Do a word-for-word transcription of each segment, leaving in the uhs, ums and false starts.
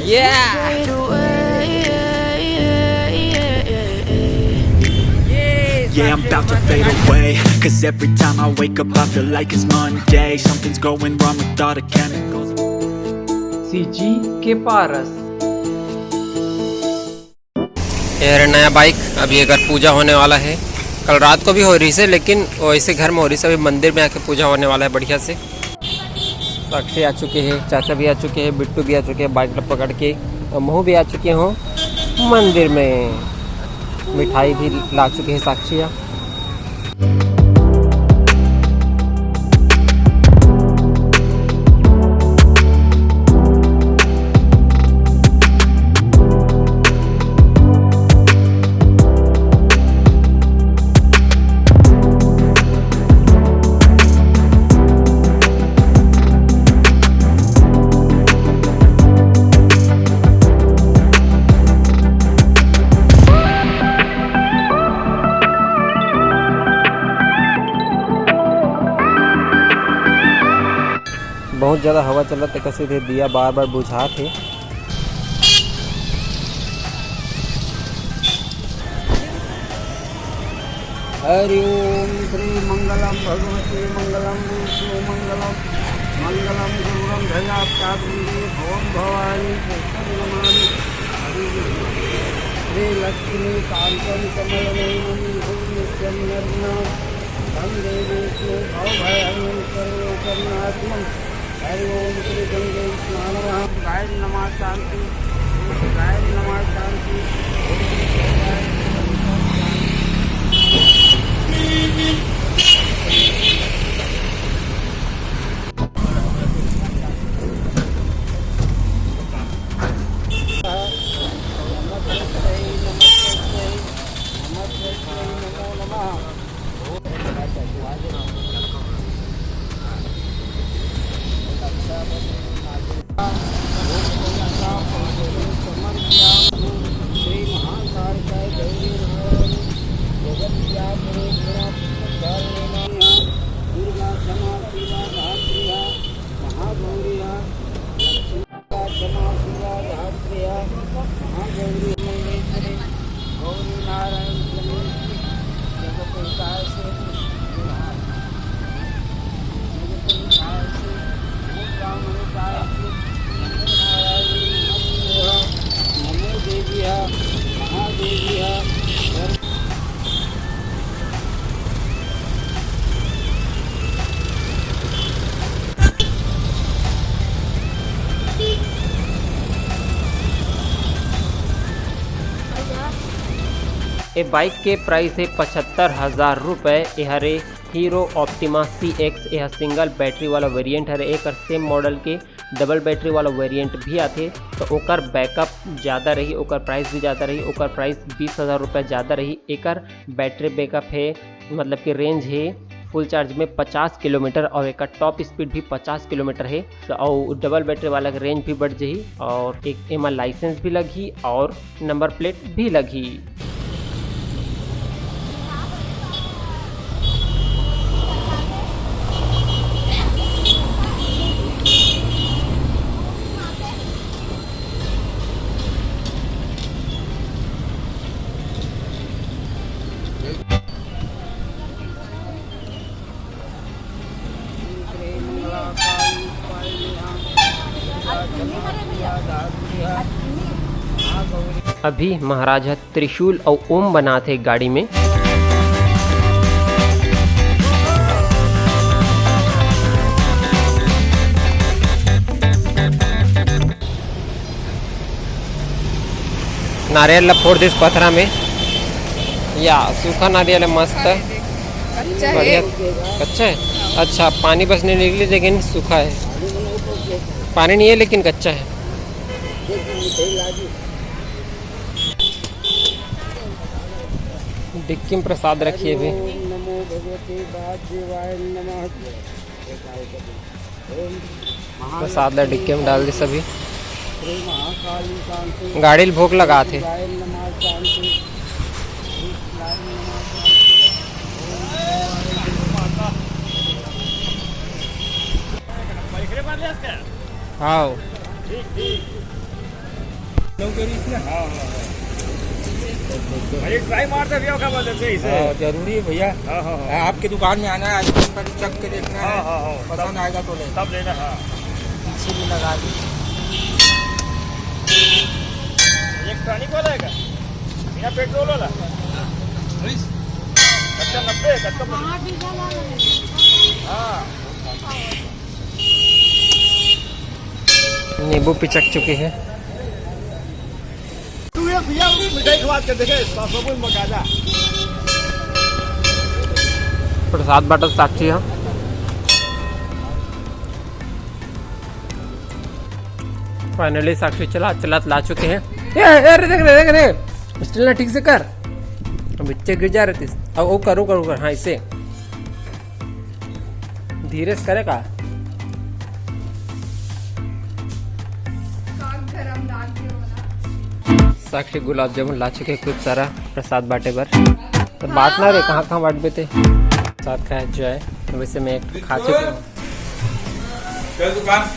Yeah. Yeah, I'm about to fade away. Cause every time I wake up, I feel like it's Monday. Something's going wrong with all the chemicals. CG के पारस। ये रहे नया bike. अभी एकर पूजा होने वाला है। कल रात को भी हो रही से, लेकिन वैसे घर में हो रही से। अभी मंदिर में आके पूजा होने वाला है बढ़िया से। साक्षी आ चुके हैं, चाचा भी आ चुके हैं, बिट्टू भी आ चुके हैं बाइक पकड़ के। और महू भी आ चुके हों मंदिर में। मिठाई भी ला चुके हैं साक्षी। बहुत ज्यादा हवा चलत, तेकर सेती दिया बार बार बुझात हे। हरि ओम श्री मंगलम भगवती मंगलम विष्णु मंगलम मंगलम गौरम ध्वजाप्तावृंदे भवम भवानी कृष्ण नमामि। हरि ओम। श्री लक्ष्मी कांचन कमल नयनम नित्यम नरना वंदे विष्णु भव भयम सर्वोपनाशम। हरि ओम श्री गंगे स्नान। गाय नमः शांति, गाय नमः शांति। दुर्गा क्षमा शिवा धात्री है, महागौरी है, लक्ष्मी क्षमा शिवा धात्री है, महागौरी मंगलेश्वरी, गौरी नारायण प्रेमी, जगत हिताय से, जगत हिताय से, भूत ब्राह्मण हिताय से, नमो नारायण नमस्तुभ्यं, नमो देवी है, महादेवी है। ए बाइक के प्राइस हे पचहत्तर हजार रुपए। ए हरे हीरो ऑप्टिमा सी एक्स। ए ह सिंगल बैटरी वाला वेरिएंट हरे। एकर सेम मॉडल के डबल बैटरी वाला वेरिएंट भी आथे, तो ओकर बैकअप ज़्यादा रही, ओकर प्राइस भी ज़्यादा रही, ओकर प्राइस बीस हज़ार रुपये ज़्यादा रही। एकर बैटरी बैकअप है, मतलब कि रेंज है फुल चार्ज में पचास किलोमीटर और एकर टॉप स्पीड भी पचास किलोमीटर है। तो और डबल बैटरी वाला के रेंज भी बढ़ जाही और एक एमा लाइसेंस भी लगही और नंबर प्लेट भी लगही। अभी महाराज ह त्रिशूल अउ ओम बनात हे गाड़ी में। नारियल ला फोड़ दिस पथरा में। या सूखा नारियल है, मस्त है, बढ़िया। कच्चा है। अच्छा, पानी बस नहीं निकली, लेकिन सूखा है, पानी नहीं है, लेकिन कच्चा है। डिक्की में प्रसाद रखिए भी। नमो भगवते वासुदेवाय नमः। प्रसाद ला डिक्की में डाल दे सभी। गाड़ी ल भोग लगात हे। हाँ। लोग के बीच में। हाँ, हाँ, हाँ। अरे, ट्राई मारते भैया, क्या बोलते हैं इसे? हाँ, जरूरी है भैया। हाँ, हाँ, हाँ। आपके दुकान में आना है, आइसक्रीम का चख के देखना है। हाँ, हाँ, हाँ। पसंद तब, आएगा तो लेना। तब लेना, हाँ। पीछे भी लगा दी। इलेक्ट्रॉनिक वाला है क्या? बिना पेट्रोल वाला? कच्चा नब्बे, कच्चा पचास। हाँ, डीजल वाला है। हाँ। नींबू पिचक चुके हैं। तू ये भैया मिठाई खवा के देखे, पापा को मगाजा। प्रसाद बाटत साक्षी ह। फाइनली साक्षी चला, चला, ला चुके हैं। ए, ए, अरे देख रे, देख रे, स्टेल ना ठीक से कर, अब बच्चे गिर जा रहे थे। अब वो करो, करो, कर, हाँ, इसे धीरे से करे का। साक्षी गुलाब जामुन ला चुके, खूब सारा प्रसाद बांटे बर। तो बात ना रे, कहाँ कहाँ बांटबे ते। प्रसाद खाए जो है, वैसे मैं एक खा चुका हूँ। चल दुकान।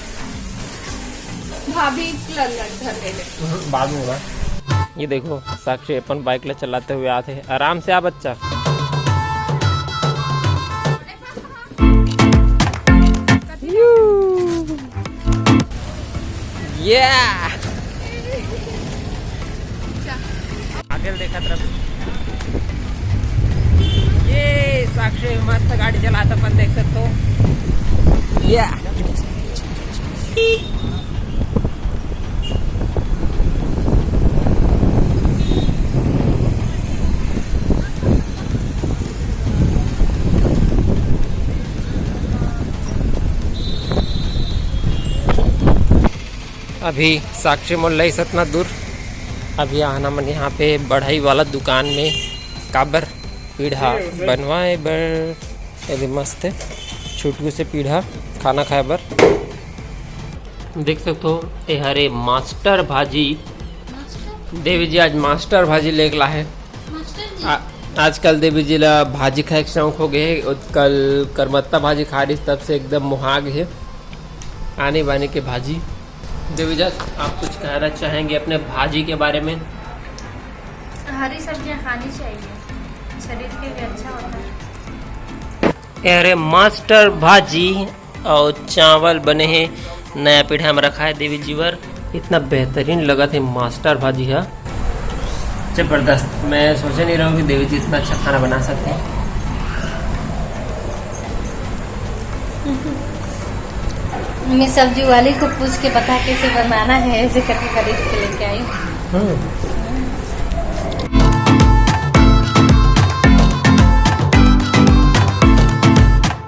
भाभी लल्लड़ घर ले ले। हम्म, बाद में होगा। ये देखो, साक्षी अपन बाइक ले चलाते हुए आते हैं। आराम से आ बच्चा। ये आगे देखत रह। ये साक्षी मस्त गाड़ी चलाता अपन देख सकते हो। ये अभी साक्षी मोल लइस अतना दूर। अभी आना मन यहाँ पे बढ़ई वाला दुकान में काबर पीढ़ा बनवाए बर। अरे मस्त है, छुटकू से पीढ़ा खाना खाए बर। देख सकते हो, ए हरे मास्टर भाजी। देवी जी आज मास्टर भाजी लेके ला है। आ, आजकल देवी जी ला भाजी खाए के शौक हो गए है। कल करमत्ता भाजी खा रही, तब से एकदम मुहाग है आनी बानी के भाजी। देवी जी, आप कुछ कहना चाहेंगे अपने भाजी के बारे में? हरी सब्जियां खानी चाहिए, शरीर के लिए अच्छा होता है। अरे मास्टर भाजी और चावल बने हैं, नया पीढ़ा में रखा है देवी जी बर। इतना बेहतरीन लगा थे मास्टर भाजी है, जबरदस्त। मैं सोचे नहीं रहूँ कि देवी जी इतना अच्छा खाना बना सकते हैं। मैं सब्जी वाली को पूछ के बता कैसे बनाना है, ऐसे करके खरीद के लेके आई। हम्म।